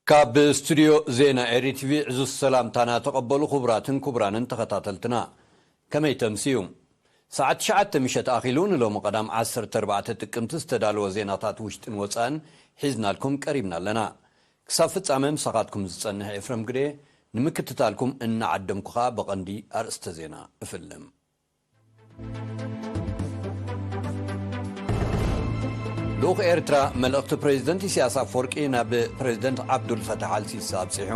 ካብ ስቱድዮ ዜና ኤሪ ቲቪ ዕዙዝ ሰላምታና ተቐበሉ። ክቡራትን ክቡራንን ተኸታተልትና፣ ከመይ ተምስዩ? ሰዓት ትሽዓተ ምሸት ኣኺሉ፣ ንሎሚ ቀዳም ዓሰርተ ኣርባዕተ ጥቅምቲ ዝተዳለወ ዜናታት ውሽጥን ወጻእን ሒዝናልኩም ቀሪብና ኣለና። ክሳብ ፍጻመ ምሳኻትኩም ዝጸንሕ ኤፍረም ግደ፣ ንምክትታልኩም እናዓደምኩ ኸኣ ብቐንዲ ኣርእስተ ዜና እፍልም። ልኡኽ ኤርትራ መልእኽቲ ፕሬዚደንት ኢሳያስ ኣፈወርቂ ናብ ፕሬዚደንት ዓብዱል ፈታሕ ኣልሲሲ ኣብጺሑ።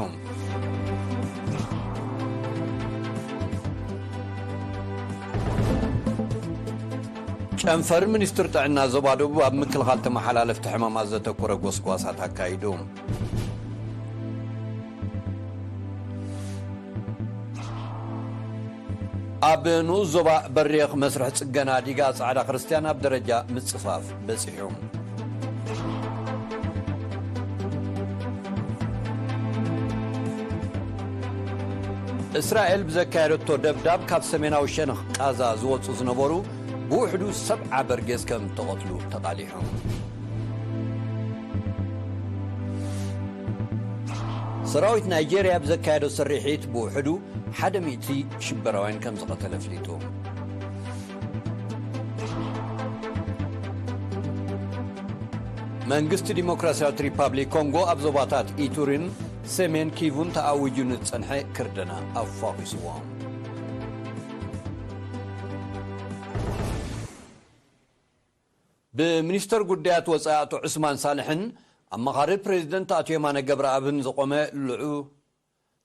ጨንፈር ሚኒስትር ጥዕና ዞባ ደቡብ ኣብ ምክልኻል ተመሓላለፍቲ ሕማማት ዘተኮረ ጎስጓሳት ኣካይዱ። ኣብ ንኡስ ዞባ በሪኽ መስርሕ ጽገና ዲጋ ጻዕዳ ክርስትያን ኣብ ደረጃ ምጽፋፍ በጺሑ። እስራኤል ብዘካየደቶ ደብዳብ ካብ ሰሜናዊ ሸነኽ ቃዛ ዝወጹ ዝነበሩ ብውሕዱ ሰብዓ በርጌስ ከም ተቐትሉ ተቓሊሑ። ሰራዊት ናይጄርያ ብዘካየዶ ስርሒት ብውሕዱ ሓደ ሚእቲ ሽበራውያን ከም ዝቐተለ ኣፍሊጡ። መንግስቲ ዲሞክራሲያዊት ሪፓብሊክ ኮንጎ ኣብ ዞባታት ኢቱሪን ሰሜን ኪቩን ተኣዊጁ ንዝጸንሐ ክርደና ኣፋኺስዎ። ብሚኒስተር ጉዳያት ወጻኢ ኣቶ ዑስማን ሳልሕን ኣማኻሪ ፕሬዚደንት ኣቶ የማነ ገብረኣብን ዝቖመ ልዑ-፣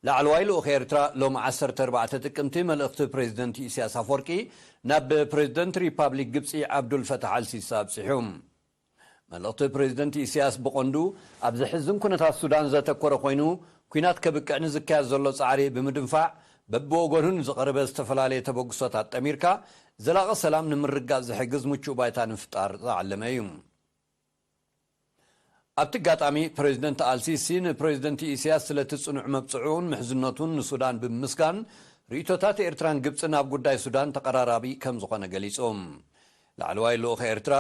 ላዕለዋይ ልኡኽ ኤርትራ ሎም ዓሰርተ ኣርባዕተ ጥቅምቲ መልእኽቲ ፕሬዚደንት ኢሳያስ ኣፈወርቂ ናብ ፕሬዚደንት ሪፓብሊክ ግብጺ ዓብዱል ፈታሕ ኣልሲሲ ኣብጺሑ። መልእኽቲ ፕሬዚደንት ኢሳያስ ብቐንዱ ኣብ ዘሕዝን ኩነታት ሱዳን ዘተኮረ ኮይኑ፣ ኲናት ከብቅዕ ንዝካየድ ዘሎ ጻዕሪ ብምድንፋዕ፣ በብወገኑ ንዝቐረበ ዝተፈላለየ ተበግሶታት ጠሚርካ፣ ዘላቒ ሰላም ንምርግጋጽ ዝሕግዝ ምቹእ ባይታ ንምፍጣር ዝዓለመ እዩ። ኣብቲ ኣጋጣሚ፣ ፕሬዚደንት ኣልሲሲ ንፕሬዚደንት ኢሳያስ ስለቲ ጽኑዕ መብጽዑን ምሕዝነቱን ንሱዳን ብምምስጋን፣ ርእይቶታት ኤርትራን ግብጽን ኣብ ጉዳይ ሱዳን ተቐራራቢ ከም ዝኾነ ገሊጹ። ላዕለዋይ ልኡኽ ኤርትራ፣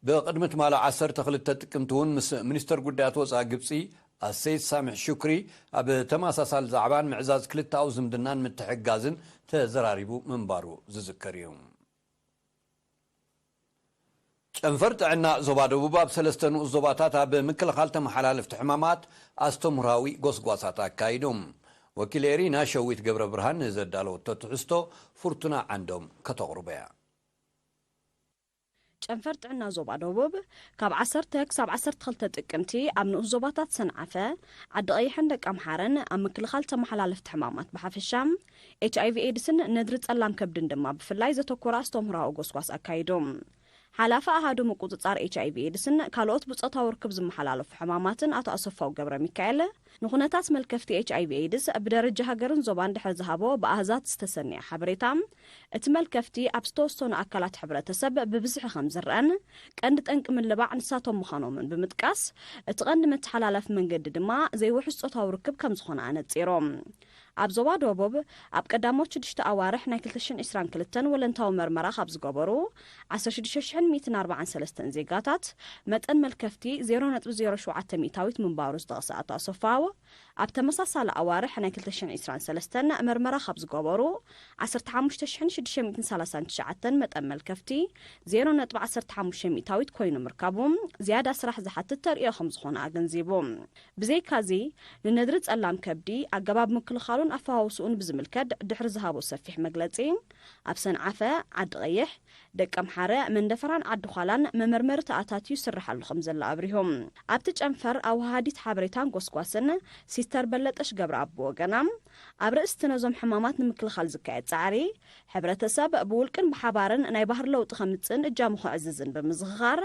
ብቕድሚ ትማሊ ዓሰርተ ክልተ ጥቅምቲ እውን ምስ ሚኒስተር ጉዳያት ወጻኢ ግብጺ ኣሰይድ ሳምሕ ሹክሪ ኣብ ተመሳሳሊ ዛዕባን ምዕዛዝ ክልተኣዊ ዝምድናን ምትሕግጋዝን ተዘራሪቡ ምንባሩ ዝዝከር እዩ። ጨንፈር ጥዕና ዞባ ደቡብ ኣብ ሰለስተ ንኡስ ዞባታት ኣብ ምክልኻል ተመሓላለፍቲ ሕማማት ኣስተምህራዊ ጎስጓሳት ኣካይዱ። ወኪል ኤሪና ሸዊት ገብረ ብርሃን ንዘዳለወቶ ትሕዝቶ ፍርቱና ዓንዶም ከተቕርቦ እያ። ጨንፈር ጥዕና ዞባ ደቡብ ካብ ዓሰርተ ክሳብ ዓሰርተ ክልተ ጥቅምቲ ኣብ ንኡስ ዞባታት ሰንዓፈ፣ ዓዲ ቀይሕን ደቂ ኣምሓረን ኣብ ምክልኻል ተመሓላለፍቲ ሕማማት ብሓፈሻ፣ ኤች ኣይ ቪ ኤድስን ነድሪ ጸላም ከብድን ድማ ብፍላይ ዘተኮረ ኣስተምህሮኣዊ ጎስጓስ ኣካይዱ። ሓላፊ ኣሃዱ ምቁጽጻር ኤች ኣይ ቪ ኤድስን ካልኦት ብጾታዊ ርክብ ዝመሓላለፉ ሕማማትን ኣቶ ኣሰፋው ገብረ ሚካኤል፣ ንኹነታት መልከፍቲ ኤች ኣይ ቪ ኤድስ ብደረጃ ሃገርን ዞባን ድሕሪ ዝሃቦ ብኣሃዛት ዝተሰነየ ሓበሬታ፣ እቲ መልከፍቲ ኣብ ዝተወሰኑ ኣካላት ሕብረተሰብ ብብዝሒ ከም ዝረኣን ቀንዲ ጠንቂ ምልባዕ ንሳቶም ምዃኖምን ብምጥቃስ፣ እቲ ቀንዲ መተሓላለፊ መንገዲ ድማ ዘይውሑስ ጾታዊ ርክብ ከም ዝኾነ ኣነጺሮም። ኣብ ዞባ ደቡብ፣ ኣብ ቀዳሞት ሽዱሽተ ኣዋርሕ ናይ ክልተ ሽሕን ዕስራን ክልተን ወለንታዊ መርመራ ካብ ዝገበሩ ዓሰርተ ሽዱሽተ ሽሕን ሚእትን ኣርባዓን ሰለስተን ዜጋታት፣ መጠን መልከፍቲ ዜሮ ነጥቢ ዜሮ ሸውዓተ ሚእታዊት ምንባሩ ዝጠቕሰ ኣቶ ኣሰፋው፣ ኣብ ተመሳሳሊ ኣዋርሕ ናይ ክልተ ሽሕን ዕስራን ሰለስተን መርመራ ካብ ዝገበሩ ዓሰርተ ሓሙሽተ ሽሕን ሽዱሽተ ሚእትን ሰላሳን ትሽዓተን መጠን መልከፍቲ ዜሮ ነጥቢ ዓሰርተ ሓሙሽተ ሚእታዊት ኮይኑ ምርካቡ፣ ዝያዳ ስራሕ ዝሓትት ተርእዮ ከም ዝኾነ ኣገንዚቡ። ብዘይካዚ፣ ንነድሪ ጸላም ከብዲ፣ ኣገባብ ምክልኻሉን ኣፈዋውስኡን ብዝምልከት ድሕሪ ዝሃቦ ሰፊሕ መግለጺ፣ ኣብ ሰንዓፈ፣ ዓዲ ቀይሕ፣ ደቀምሓረ፣ መንደፈራን ዓዲ ዃላን መመርመሪ ተኣታትዩ ይስርሓሉ ከም ዘሎ ኣብሪሁ። ኣብቲ ጨንፈር ኣወሃሃዲት ሓበሬታን ጎስጓስን ሲስተር በለጠሽ ገብረኣብ ብወገና፣ ኣብ ርእስቲ ነዞም ሕማማት ንምክልኻል ዝካየድ ጻዕሪ፣ ሕብረተሰብ ብውልቅን ብሓባርን ናይ ባህሪ ለውጢ ከምጽእን እጃሙ ከዕዝዝን ብምዝኽኻር፣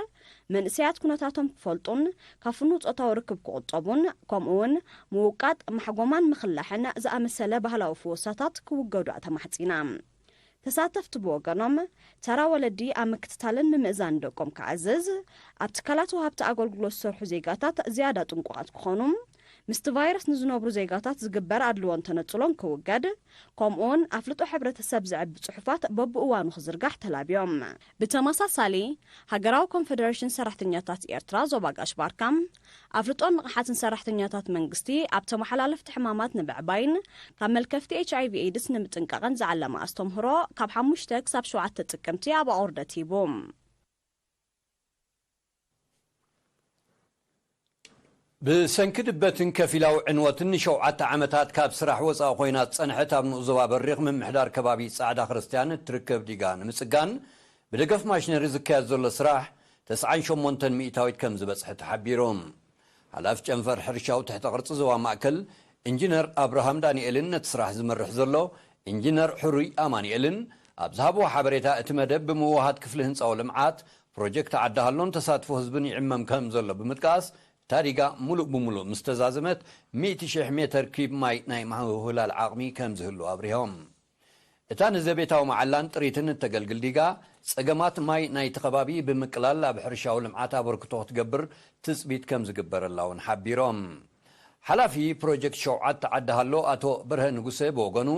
መንእሰያት ኩነታቶም ክፈልጡን ካብ ፍኑው ጾታዊ ርክብ ክቑጠቡን፣ ከምኡ እውን ምውቃጥ፣ ማሕጎማን ምኽላሕን ዝኣመሰለ ባህላዊ ፍወሳታት ክውገዱ ተማሕጺና። ተሳተፍቲ ብወገኖም፣ ተራ ወለዲ ኣብ ምክትታልን ምምእዛን ደቆም ክዕዝዝ፣ ኣብ ትካላት ወሃብቲ ኣገልግሎት ዝሰርሑ ዜጋታት ዝያዳ ጥንቁቓት ክኾኑ፣ ምስቲ ቫይረስ ንዝነብሩ ዜጋታት ዝግበር ኣድልዎን ተነጽሎን ክውገድ፣ ከምኡውን ኣፍልጦ ሕብረተሰብ ዘዕቢ ጽሑፋት በብእዋኑ ክዝርጋሕ ተላብዮም። ብተመሳሳሊ፣ ሃገራዊ ኮንፈደሬሽን ሰራሕተኛታት ኤርትራ ዞባ ጋሽ ባርካ፣ ኣፍልጦን ንቕሓትን ሰራሕተኛታት መንግስቲ ኣብ ተመሓላለፍቲ ሕማማት ንምዕባይን ካብ መልከፍቲ ኤች ኣይ ቪ ኤድስ ንምጥንቃቕን ዝዓለመ ኣስተምህሮ ካብ ሓሙሽተ ክሳብ ሸውዓተ ጥቅምቲ ኣብ ኣቑርደት ሂቡ። ብሰንኪ ድበትን ከፊላዊ ዕንወትን ንሸውዓተ ዓመታት ካብ ስራሕ ወጻኢ ኮይና ዝጸንሐት ኣብ ንኡስ ዞባ በሪኽ ምምሕዳር ከባቢ ጻዕዳ ክርስትያን እትርከብ ዲጋ ንምጽጋን ብደገፍ ማሽነሪ ዝካየድ ዘሎ ስራሕ ተስዓን ሸሞንተን ሚእታዊት ከም ዝበጽሐ ተሓቢሩ። ሓላፊ ጨንፈር ሕርሻዊ ትሕተ ቅርጺ ዞባ ማእከል ኢንጂነር ኣብርሃም ዳንኤልን ነቲ ስራሕ ዝመርሕ ዘሎ ኢንጂነር ሕሩይ ኣማኑኤልን ኣብ ዝሃብዎ ሓበሬታ፣ እቲ መደብ ብምውሃድ ክፍሊ ህንጻዊ ልምዓት ፕሮጀክት ዓዲ ሃሎን ተሳትፎ ህዝብን ይዕመም ከም ዘሎ ብምጥቃስ፣ እታ ዲጋ ምሉእ ብምሉእ ምስ ተዛዘመት፣ ሚእቲ ሺሕ ሜተር ኪዩብ ማይ ናይ ምውህላል ዓቕሚ ከም ዝህሉ ኣብሪሆም። እታ ንዘቤታዊ መዓላን ጥሪትን እተገልግል ዲጋ፣ ጸገማት ማይ ናይቲ ከባቢ ብምቅላል ኣብ ሕርሻዊ ልምዓት ኣበርክቶ ክትገብር ትጽቢት ከም ዝግበረላ እውን ሓቢሮም። ሓላፊ ፕሮጀክት ሸውዓተ ዓዲ ሃሎ ኣቶ በርሀ ንጉሰ ብወገኑ፣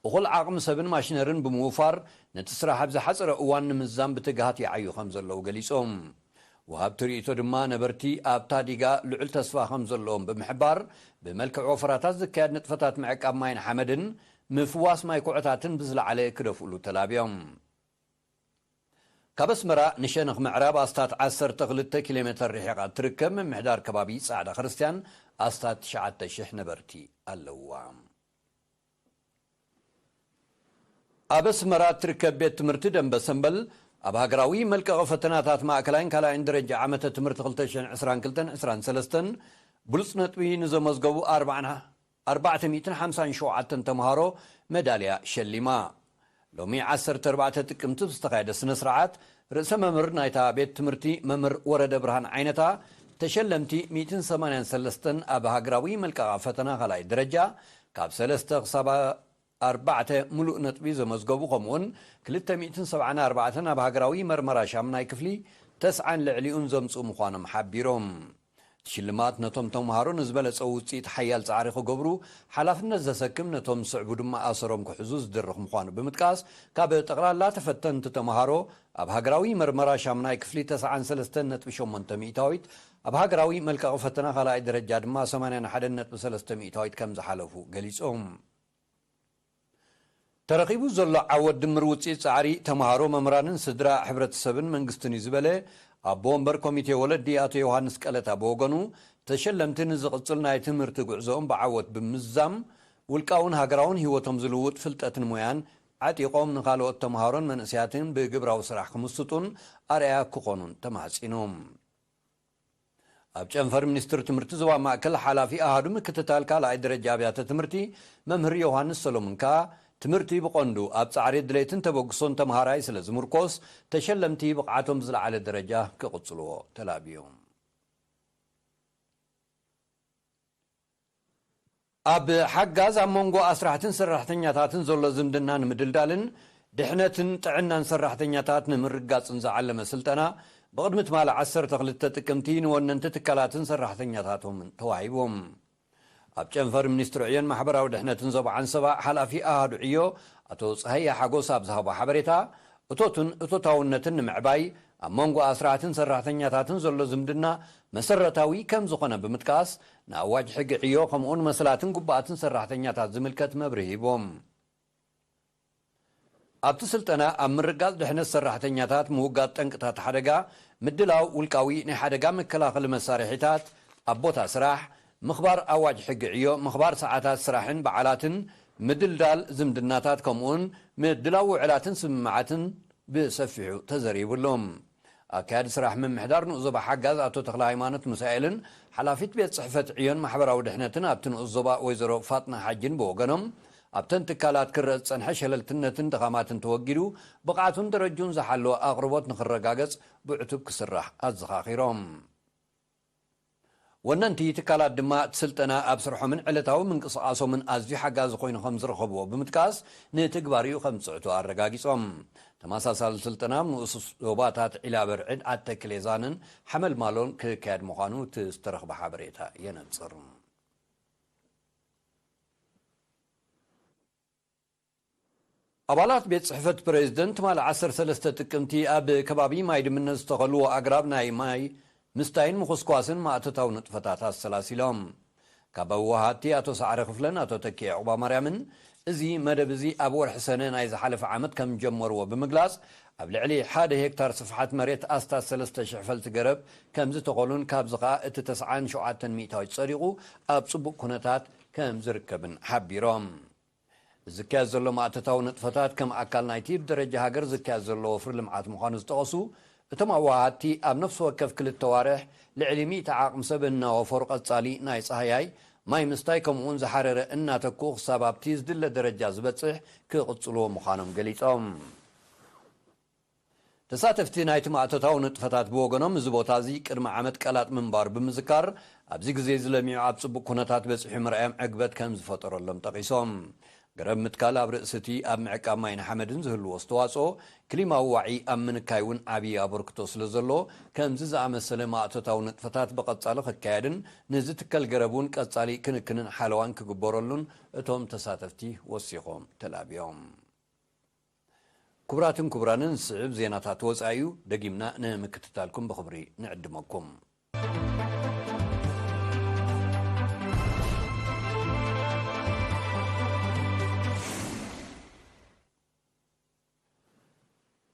እኹል ዓቕሚ ሰብን ማሽነርን ብምውፋር፣ ነቲ ስራሕ ኣብ ዝሓጸረ እዋን ንምዝዛም ብትግሃት ይዓዩ ከም ዘለዉ ገሊጾም። ወሃብቲ ርእይቶ ድማ ነበርቲ ኣብታ ዲጋ ልዑል ተስፋ ከም ዘለዎም ብምሕባር፣ ብመልክዕ ወፈራታት ዝካየድ ንጥፈታት ምዕቃብ ማይን ሓመድን ምፍዋስ ማይ ኩዕታትን ብዝለዓለ ክደፍእሉ ተላብዮም። ካብ ኣስመራ ንሸነኽ ምዕራብ ኣስታት ዓሰርተ ክልተ ኪሎ ሜተር ርሒቓ እትርከብ ምምሕዳር ከባቢ ጻዕዳ ክርስትያን ኣስታት ትሽዓተ ሽሕ ነበርቲ ኣለውዋ። ኣብ ኣስመራ እትርከብ ቤት ትምህርቲ ደንበ ሰምበል ኣብ ሃገራዊ መልቀቒ ፈተናታት ማእከላይን ካልኣይን ደረጃ ዓመተ ትምህርቲ ክልተ ሽሕን ዕስራን ክልተን ዕስራን ሰለስተን ብሉጽ ነጥቢ ንዘመዝገቡ ኣርባዓን ኣርባዕተ ሚእትን ሓምሳን ሸውዓተን ተምሃሮ መዳልያ ሸሊማ። ሎሚ ዓሰርተ ኣርባዕተ ጥቅምቲ ብዝተኻየደ ስነ ስርዓት፣ ርእሰ መምህር ናይታ ቤት ትምህርቲ መምህር ወረደ ብርሃን ዓይነታ፣ ተሸለምቲ ሚእትን ሰማንያን ሰለስተን ኣብ ሃገራዊ መልቀቓ ፈተና ካልኣይ ደረጃ ካብ ሰለስተ ክሳብ ኣርባዕተ ምሉእ ነጥቢ ዘመዝገቡ፣ ከምኡውን ክልተ ሚእትን ሰብዓን ኣርባዕተን ኣብ ሃገራዊ መርመራ ሻምናይ ክፍሊ ተስዓን ልዕሊኡን ዘምጽኡ ምዃኖም ሓቢሮም። እቲ ሽልማት ነቶም ተምሃሮ ንዝበለጸ ውጽኢት ሓያል ጻዕሪ ክገብሩ ሓላፍነት ዘሰክም፣ ነቶም ዝስዕቡ ድማ ኣሰሮም ክሕዙ ዝድርኽ ምዃኑ ብምጥቃስ፣ ካብ ጠቕላላ ተፈተንቲ ተምሃሮ ኣብ ሃገራዊ መርመራ ሻምናይ ክፍሊ ተስዓን ሰለስተን ነጥቢ ሸሞንተ ሚእታዊት፣ ኣብ ሃገራዊ መልቀቒ ፈተና ካልኣይ ደረጃ ድማ ሰማንያን ሓደን ነጥቢ ሰለስተ ሚእታዊት ከም ዝሓለፉ ገሊጾም። ተረኺቡ ዘሎ ዓወት ድምር ውጽኢት ጻዕሪ ተምሃሮ፣ መምህራንን ስድራ፣ ሕብረተሰብን መንግስትን እዩ ዝበለ ኣቦ ወንበር ኮሚቴ ወለዲ ኣቶ ዮሃንስ ቀለታ ብወገኑ፣ ተሸለምቲ ንዝቕጽል ናይ ትምህርቲ ጉዕዞኦም ብዓወት ብምዝዛም፣ ውልቃውን ሃገራውን ህይወቶም ዝልውጥ ፍልጠትን ሞያን ዓጢቖም ንኻልኦት ተምሃሮን መንእሰያትን ብግብራዊ ስራሕ ክምስጡን ኣርኣያ ክኾኑን ተማሕጺኖም። ኣብ ጨንፈር ሚኒስትሪ ትምህርቲ ዞባ ማእከል ሓላፊ ኣሃዱ ምክትታል ካልኣይ ደረጃ ኣብያተ ትምህርቲ መምህር ዮሃንስ ሰሎሞን ከኣ፣ ትምህርቲ ብቐንዱ ኣብ ጻዕሪ ድሌትን ተበግሶን ተምሃራይ ስለ ዝምርኮስ፣ ተሸለምቲ ብቕዓቶም ብዝለዓለ ደረጃ ክቕጽልዎ ተላብዩ። ኣብ ሓጋዝ ኣብ መንጎ ኣስራሕትን ሰራሕተኛታትን ዘሎ ዝምድና ንምድልዳልን ድሕነትን ጥዕናን ሰራሕተኛታት ንምርጋጽን ዝዓለመ ስልጠና ብቕድሚ ትማሊ ዓሰርተ ክልተ ጥቅምቲ ንወነንቲ ትካላትን ሰራሕተኛታቶምን ተዋሂቦም። ኣብ ጨንፈር ሚኒስትሪ ዕዮን ማሕበራዊ ድሕነትን ዞባ ዓንሰባ ሓላፊ ኣሃዱ ዕዮ ኣቶ ጸሃየ ሓጎስ ኣብ ዝሃቦ ሓበሬታ፣ እቶትን እቶታውነትን ንምዕባይ ኣብ መንጎ ኣስራሕትን ሰራሕተኛታትን ዘሎ ዝምድና መሰረታዊ ከም ዝኾነ ብምጥቃስ፣ ንኣዋጅ ሕጊ ዕዮ ከምኡውን መሰላትን ግቡኣትን ሰራሕተኛታት ዝምልከት መብርሂ ሂቦም። ኣብቲ ስልጠና ኣብ ምርጋጽ ድሕነት ሰራሕተኛታት፣ ምውጋድ ጠንቅታት ሓደጋ፣ ምድላው ውልቃዊ ናይ ሓደጋ መከላኸሊ መሳርሒታት ኣብ ቦታ ስራሕ፣ ምኽባር ኣዋጅ ሕጊ ዕዮ፣ ምኽባር ሰዓታት ስራሕን በዓላትን፣ ምድልዳል ዝምድናታት ከምኡውን ምድላው ውዕላትን ስምምዓትን ብሰፊሑ ተዘሪብሉ። ኣካያዲ ስራሕ ምምሕዳር ንኡስ ዞባ ሓጋዝ ኣቶ ተኽለ ሃይማኖት ሚሳኤልን ሓላፊት ቤት ጽሕፈት ዕዮን ማሕበራዊ ድሕነትን ኣብቲ ንኡስ ዞባ ወይዘሮ ፋጥና ሓጅን ብወገኖም፣ ኣብተን ትካላት ክረአ ዝጸንሐ ሸለልትነትን ድኻማትን ተወጊዱ፣ ብቕዓቱን ደረጅኡን ዝሓለወ ኣቕርቦት ንኽረጋገጽ ብዕቱብ ክስራሕ ኣዘኻኺሮም። ወነንቲ ትካላት ድማ እቲ ስልጠና ኣብ ስርሖምን ዕለታዊ ምንቅስቓሶምን ኣዝዩ ሓጋዚ ኮይኑ ከም ዝረኸብዎ ብምጥቃስ፣ ንትግባሪኡ ከም ዝጽዕቱ ኣረጋጊጾም። ተመሳሳሊ ስልጠና ኣብ ንኡስ ዞባታት ዒላበርዕድ፣ ኣተክሌዛንን ሓመልማሎን ክካየድ ምዃኑ እቲ ዝተረኽበ ሓበሬታ የነጽር። ኣባላት ቤት ጽሕፈት ፕሬዝደንት ትማሊ ዓሰርተ ሰለስተ ጥቅምቲ ኣብ ከባቢ ማይ ድምነት ዝተኸልዎ ኣግራብ ናይ ማይ ምስታይን ምኹስኳስን ማእቶታዊ ንጥፈታት ኣሰላሲሎም። ካብ ኣወሃድቲ ኣቶ ሰዓረ ክፍለን ኣቶ ተኪ ዕቑባ ማርያምን፣ እዚ መደብ እዚ ኣብ ወርሒ ሰነ ናይ ዝሓለፈ ዓመት ከም ጀመርዎ ብምግላጽ፣ ኣብ ልዕሊ ሓደ ሄክታር ስፍሓት መሬት ኣስታት ሰለስተ ሽሕ ፈልቲ ገረብ ከም ዝተኸሉን፣ ካብዚ ኸኣ እቲ ተስዓን ሸውዓተን ሚእታዊት ጸዲቑ ኣብ ጽቡቕ ኩነታት ከም ዝርከብን ሓቢሮም። ዝካየድ ዘሎ ማእቶታዊ ንጥፈታት ከም ኣካል ናይቲ ብደረጃ ሃገር ዝካየድ ዘሎ ወፍሪ ልምዓት ምዃኑ ዝጠቐሱ እቶም ኣወሃድቲ፣ ኣብ ነፍሲ ወከፍ ክልተ ዋርሕ ልዕሊ ሚእቲ ዓቕሚ ሰብ እናወፈሩ ቀጻሊ ናይ ጻህያይ ማይ ምስታይ፣ ከምኡውን ዝሓረረ እናተክኡ ክሳብ ኣብቲ ዝድለ ደረጃ ዝበጽሕ ክቕጽልዎ ምዃኖም ገሊጾም። ተሳተፍቲ ናይቲ ማእቶታዊ ንጥፈታት ብወገኖም፣ እዚ ቦታ እዚ ቅድሚ ዓመት ቀላጥ ምንባሩ ብምዝካር፣ ኣብዚ ግዜ እዚ ለሚዑ ኣብ ጽቡቕ ኩነታት በጺሑ ምርኣዮም ዕግበት ከም ዝፈጠረሎም ጠቒሶም። ገረብ ምትካል ኣብ ርእሲ እቲ ኣብ ምዕቃብ ማይን ሓመድን ዝህልዎ ኣስተዋጽኦ፣ ክሊማዊ ዋዒ ኣብ ምንካይ እውን ዓብዪ ኣበርክቶ ስለ ዘሎ፣ ከምዚ ዝኣመሰለ ማእቶታዊ ንጥፈታት ብቐጻሊ ክካየድን ንዝትከል ገረብ እውን ቀጻሊ ክንክንን ሓለዋን ክግበረሉን እቶም ተሳተፍቲ ወሲኾም ተላብዮም። ክቡራትን ክቡራንን፣ ዝስዕብ ዜናታት ወጻኢ እዩ፣ ደጊምና ንምክትታልኩም ብኽብሪ ንዕድመኩም።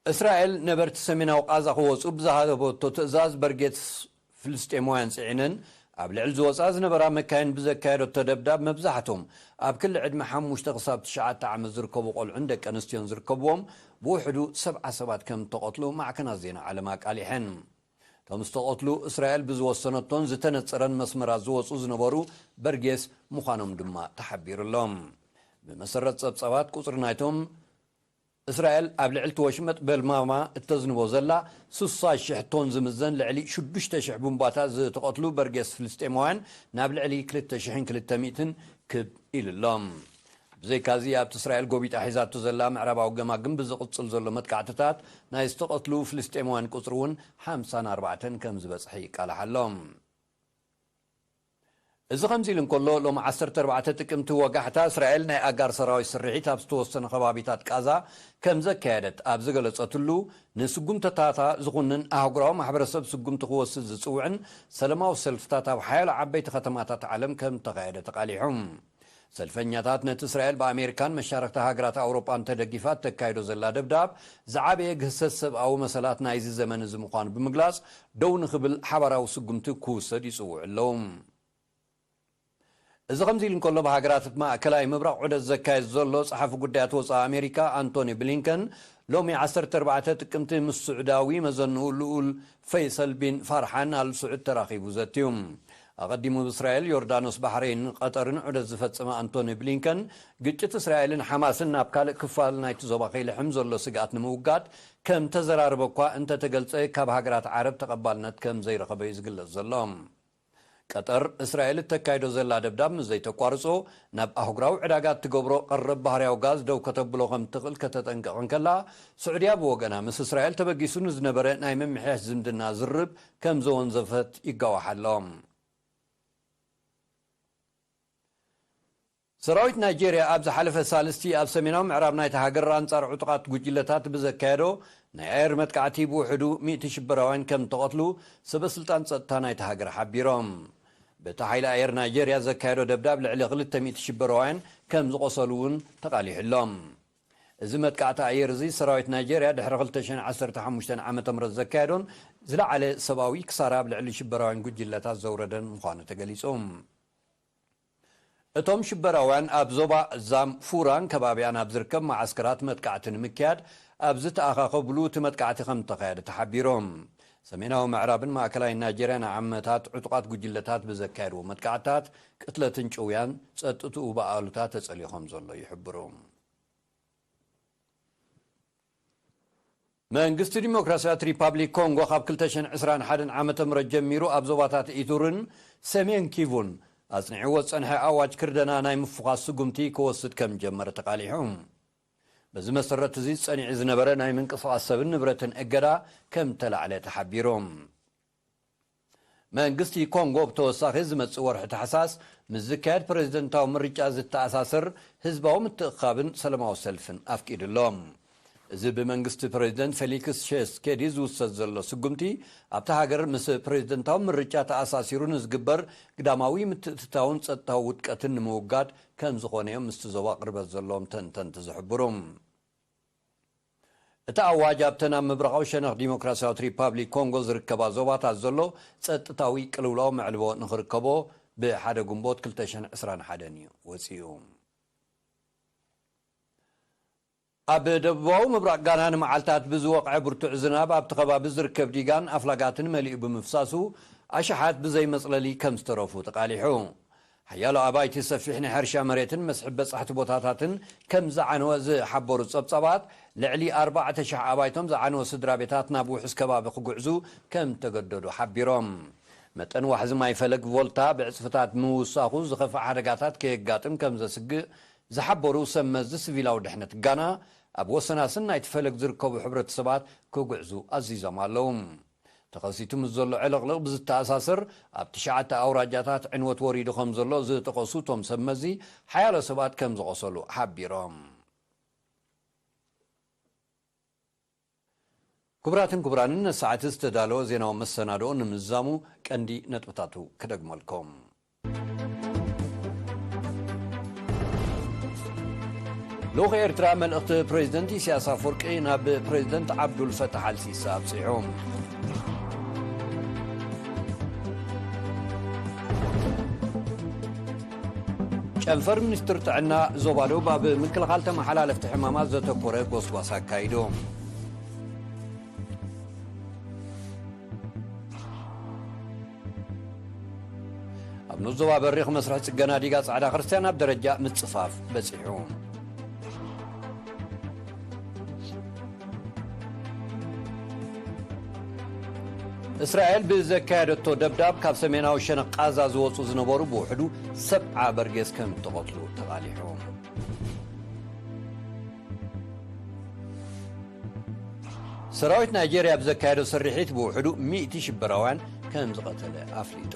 እስራኤል ነበርቲ ሰሜናዊ ቃዛ ክወጹ ብዝሃበቶ ትእዛዝ፣ በርጌት ፍልስጤማውያን ጽዒነን ኣብ ልዕሊ ዝወጻ ዝነበራ መካይን ብዘካየደቶ ደብዳብ፣ መብዛሕቶም ኣብ ክሊ ዕድመ ሓሙሽተ ክሳብ ትሽዓተ ዓመት ዝርከቡ ቆልዑን ደቂ ኣንስትዮን ዝርከብዎም፣ ብውሕዱ ሰብዓ ሰባት ከም እተቐትሉ ማዕከናት ዜና ዓለም ኣቃሊሐን። እቶም ዝተቐትሉ፣ እስራኤል ብዝወሰነቶን ዝተነጸረን መስመራት ዝወጹ ዝነበሩ በርጌስ ምዃኖም ድማ ተሓቢሩ ኣሎ። ብመሰረት ጸብጻባት፣ ቁጽሪ ናይቶም እስራኤል ኣብ ልዕሊ እቲ ወሽመጥ በልማማ እተዝንቦ ዘላ ስሳ ሽሕ ቶን ዝምዘን ልዕሊ ሽዱሽተ ሽሕ ቡምባታት ዝተቐትሉ በርጌስ ፍልስጤማውያን ናብ ልዕሊ ክልተ ሽሕን ክልተ ሚእትን ክብ ኢሉ ኣሎ። ብዘይካዚ፣ ኣብቲ እስራኤል ጎቢጣ ሒዛቶ ዘላ ምዕራባዊ ገማግም ብዝቕጽል ዘሎ መጥቃዕትታት፣ ናይ ዝተቐትሉ ፍልስጤማውያን ቁጽሪ እውን ሓምሳን ኣርባዕተን ከም ዝበጽሐ ይቃላሕ ኣሎ። እዚ ከምዚ ኢሉ እንከሎ፣ ሎም ዓሰርተ ኣርባዕተ ጥቅምቲ ወጋሕታ፣ እስራኤል ናይ ኣጋር ሰራዊት ስርሒት ኣብ ዝተወሰነ ከባቢታት ቃዛ ከም ዘካየደት ኣብ ዝገለጸትሉ፣ ንስጉምትታታ ዝኹንን ኣህጉራዊ ማሕበረሰብ ስጉምቲ ክወስድ ዝጽውዕን ሰለማዊ ሰልፍታት ኣብ ሓያሎ ዓበይቲ ከተማታት ዓለም ከም እተኻየደ ተቓሊሑ። ሰልፈኛታት ነቲ እስራኤል ብኣሜሪካን መሻርኽቲ ሃገራት ኣውሮጳን ተደጊፋ እተካይዶ ዘላ ደብዳብ፣ ዝዓበየ ግህሰት ሰብኣዊ መሰላት ናይዚ ዘመን እዚ ምዃኑ ብምግላጽ፣ ደው ንኽብል ሓባራዊ ስጉምቲ ክውሰድ ይጽውዑ ኣለዉ። እዚ ከምዚ ኢሉ እንከሎ፣ ብሃገራት ማእከላይ ምብራቕ ዑደት ዘካየድ ዘሎ ጸሓፊ ጉዳያት ወጻኢ ኣሜሪካ ኣንቶኒ ብሊንከን፣ ሎሚ ዓሰርተ ኣርባዕተ ጥቅምቲ ምስ ስዑዳዊ መዘንኡ ልኡል ፈይሰል ቢን ፋርሓን ኣል ስዑድ ተራኺቡ ዘትዩ። ኣቐዲሙ ብእስራኤል፣ ዮርዳኖስ፣ ባሕሬንን ቀጠርን ዑደት ዝፈጸመ ኣንቶኒ ብሊንከን፣ ግጭት እስራኤልን ሓማስን ናብ ካልእ ክፋል ናይቲ ዞባ ከይልሕም ዘሎ ስግኣት ንምውጋድ ከም ተዘራረበ እኳ እንተተገልጸ፣ ካብ ሃገራት ዓረብ ተቐባልነት ከም ዘይረኸበ እዩ ዝግለጽ ዘሎ። ቀጠር፣ እስራኤል እተካይዶ ዘላ ደብዳብ ምስ ዘይተቋርጾ፣ ናብ ኣህጉራዊ ዕዳጋ እትገብሮ ቀረብ ባህርያዊ ጋዝ ደው ከተብሎ ከም እትኽእል ከተጠንቅቕ እንከላ፣ ስዑድያ ብወገና፣ ምስ እስራኤል ተበጊሱ ንዝነበረ ናይ ምምሕያሽ ዝምድና ዝርብ ከም ዘወንዘፈት ይጋዋሕ ኣሎ። ሰራዊት ናይጄርያ ኣብ ዝሓለፈ ሳልስቲ ኣብ ሰሜናዊ ምዕራብ ናይቲ ሃገር ኣንጻር ዕጡቓት ጉጅለታት ብዘካየዶ ናይ ኣየር መጥቃዕቲ ብውሕዱ ሚእቲ ሽበራውያን ከም እተቐትሉ ሰበ ስልጣን ጸጥታ ናይቲ ሃገር ሓቢሮም። በቲ ሓይሊ ኣየር ናይጄርያ ዘካየዶ ደብዳብ ልዕሊ ክልተ ሚእቲ ሽበራውያን ከም ዝቖሰሉ እውን ተቓሊሑ ኣሎ። እዚ መጥቃዕቲ ኣየር እዚ ሰራዊት ናይጄርያ ድሕሪ ክልተ ሽሕን ዓሰርተ ሓሙሽተን ዓመተ ምህረት ዘካየዶን ዝለዓለ ሰብኣዊ ክሳራ ኣብ ልዕሊ ሽበራውያን ጉጅለታት ዘውረደን ምዃኑ ተገሊጹ። እቶም ሽበራውያን ኣብ ዞባ ዛምፉራን ከባቢኣን ኣብ ዝርከብ መዓስከራት መጥቃዕቲ ንምክያድ ኣብ ዝተኣኻኸብሉ እቲ መጥቃዕቲ ከም እተኻየደ ተሓቢሮም። ሰሜናዊ ምዕራብን ማእከላይን ናይጄርያ ንዓመታት ዕጡቓት ጉጅለታት ብዘካየድዎ መጥቃዕትታት ቅትለትን ጭውያን ጸጥትኡ ብኣሉታ ተጸልዩ ከም ዘሎ ይሕብሩ። መንግስቲ ዲሞክራሲያዊት ሪፓብሊክ ኮንጎ ካብ ክልተ ሽሕን ዕስራን ሓደን ዓመተ ምህረት ጀሚሩ ኣብ ዞባታት ኢቱርን ሰሜን ኪቩን ኣጽኒዕዎ ዝጸንሐ ኣዋጅ ክርደና ናይ ምፍዃስ ስጉምቲ ክወስድ ከም ጀመረ ተቓሊሑ። በዚ መሰረት እዚ ጸኒዑ ዝነበረ ናይ ምንቅስቓስ ሰብን ንብረትን እገዳ ከም ተላዕለ ተሓቢሩ። መንግስቲ ኮንጎ ብተወሳኺ ዝመጽእ ወርሒ ታሕሳስ ምስ ዝካየድ ፕሬዝደንታዊ ምርጫ ዝተኣሳሰር ህዝባዊ ምትእኻብን ሰላማዊ ሰልፍን ኣፍቂዱ ኣሎ። እዚ ብመንግስቲ ፕሬዝደንት ፌሊክስ ሼስኬዲ ዝውሰድ ዘሎ ስጉምቲ ኣብታ ሃገር ምስ ፕሬዝደንታዊ ምርጫ ተኣሳሲሩ ንዝግበር ግዳማዊ ምትእትታውን ጸጥታዊ ውድቀትን ንምውጋድ ከም ዝኾነ እዮም ምስቲ ዞባ ቅርበት ዘለዎም ተንተንቲ ዝሕብሩ። እቲ ኣዋጅ ኣብተን ኣብ ምብራቓዊ ሸነኽ ዲሞክራሲያዊት ሪፓብሊክ ኮንጎ ዝርከባ ዞባታት ዘሎ ጸጥታዊ ቅልውላው መዕልቦ ንኽርከቦ ብሓደ ግንቦት ክልተ ሽሕን ዕስራን ሓደን እዩ ወጺኡ። ኣብ ደቡባዊ ምብራቕ ጋና ንመዓልታት ብዝወቕዐ ብርቱዕ ዝናብ ኣብቲ ከባቢ ዝርከብ ዲጋን ኣፍላጋትን መሊኡ ብምፍሳሱ ኣሽሓት ብዘይ መጽለሊ ከም ዝተረፉ ተቓሊሑ። ሓያሎ ኣባይቲ ሰፊሕ ናይ ሕርሻ መሬትን መስሕብ በጻሕቲ ቦታታትን ከም ዝዓነወ ዝሓበሩ ጸብጻባት፣ ልዕሊ ኣርባዕተ ሽሕ ኣባይቶም ዝዓነወ ስድራ ቤታት ናብ ውሑስ ከባቢ ክጉዕዙ ከም ተገደዱ ሓቢሮም። መጠን ዋሕዚ ማይ ፈለግ ቮልታ ብዕጽፍታት ምውሳኹ ዝኸፍእ ሓደጋታት ከየጋጥም ከም ዘስግእ ዝሓበሩ ሰብ መዚ ሲቪላዊ ድሕነት ጋና፣ ኣብ ወሰናስን ናይቲ ፈለግ ዝርከቡ ሕብረተሰባት ክጉዕዙ ኣዚዞም ኣለዉ። ተኸሲቱ ምስ ዘሎ ዕልቕልቕ ብዝተኣሳሰር፣ ኣብ ትሽዓተ ኣውራጃታት ዕንወት ወሪዱ ከም ዘሎ ዝጠቐሱ እቶም ሰብ መዚ፣ ሓያሎ ሰባት ከም ዝቖሰሉ ሓቢሮም። ክቡራትን ክቡራንን፣ ነሰዓት ዝተዳለወ ዜናዊ መሰናድኦ ንምዝዛሙ ቀንዲ ነጥብታቱ ክደግመልኩም። ልኡኽ ኤርትራ መልእኽቲ ፕሬዝደንት ኢሳያስ ኣፈወርቂ ናብ ፕሬዝደንት ዓብዱል ፈታሕ ኣልሲሲ ኣብጺሑ። ጨንፈር ሚኒስትር ጥዕና ዞባ ደቡብ ኣብ ምክልኻል ተመሓላለፍቲ ሕማማት ዘተኮረ ጎስጓስ ኣካይዱ። ኣብ ንኡስ ዞባ በሪኽ መስርሕ ጽገና ዲጋ ጻዕዳ ክርስትያን ኣብ ደረጃ ምጽፋፍ በጺሑ። እስራኤል ብዘካየደቶ ደብዳብ ካብ ሰሜናዊ ሸነኽ ቃዛ ዝወጹ ዝነበሩ ብውሕዱ ሰብዓ በርጌስ ከም እተቐትሉ ተቓሊሑ። ሰራዊት ናይጄርያ ብዘካየዶ ስርሒት ብውሕዱ ሚእቲ ሽበራውያን ከም ዝቐተለ ኣፍሊጡ።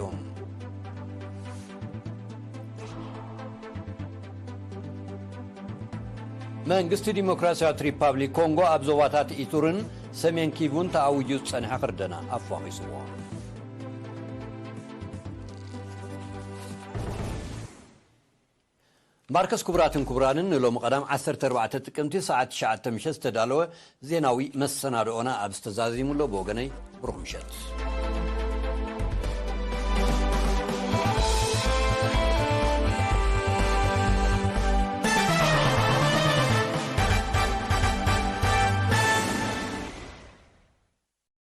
መንግስቲ ዲሞክራሲያዊት ሪፓብሊክ ኮንጎ ኣብ ዞባታት ኢቱርን ሰሜን ኪቩን ተኣዊጁ ዝጸንሐ ክርደና ኣፋኺስዎ። ማርከስ፣ ክቡራትን ክቡራንን፣ ንሎሚ ቀዳም ዓሰርተ ኣርባዕተ ጥቅምቲ ሰዓት ትሽዓተ ምሸት ዝተዳለወ ዜናዊ መሰናድኦና ኣብ ዝተዛዚሙ ኣሎ። ብወገነይ ብሩኽ ምሸት።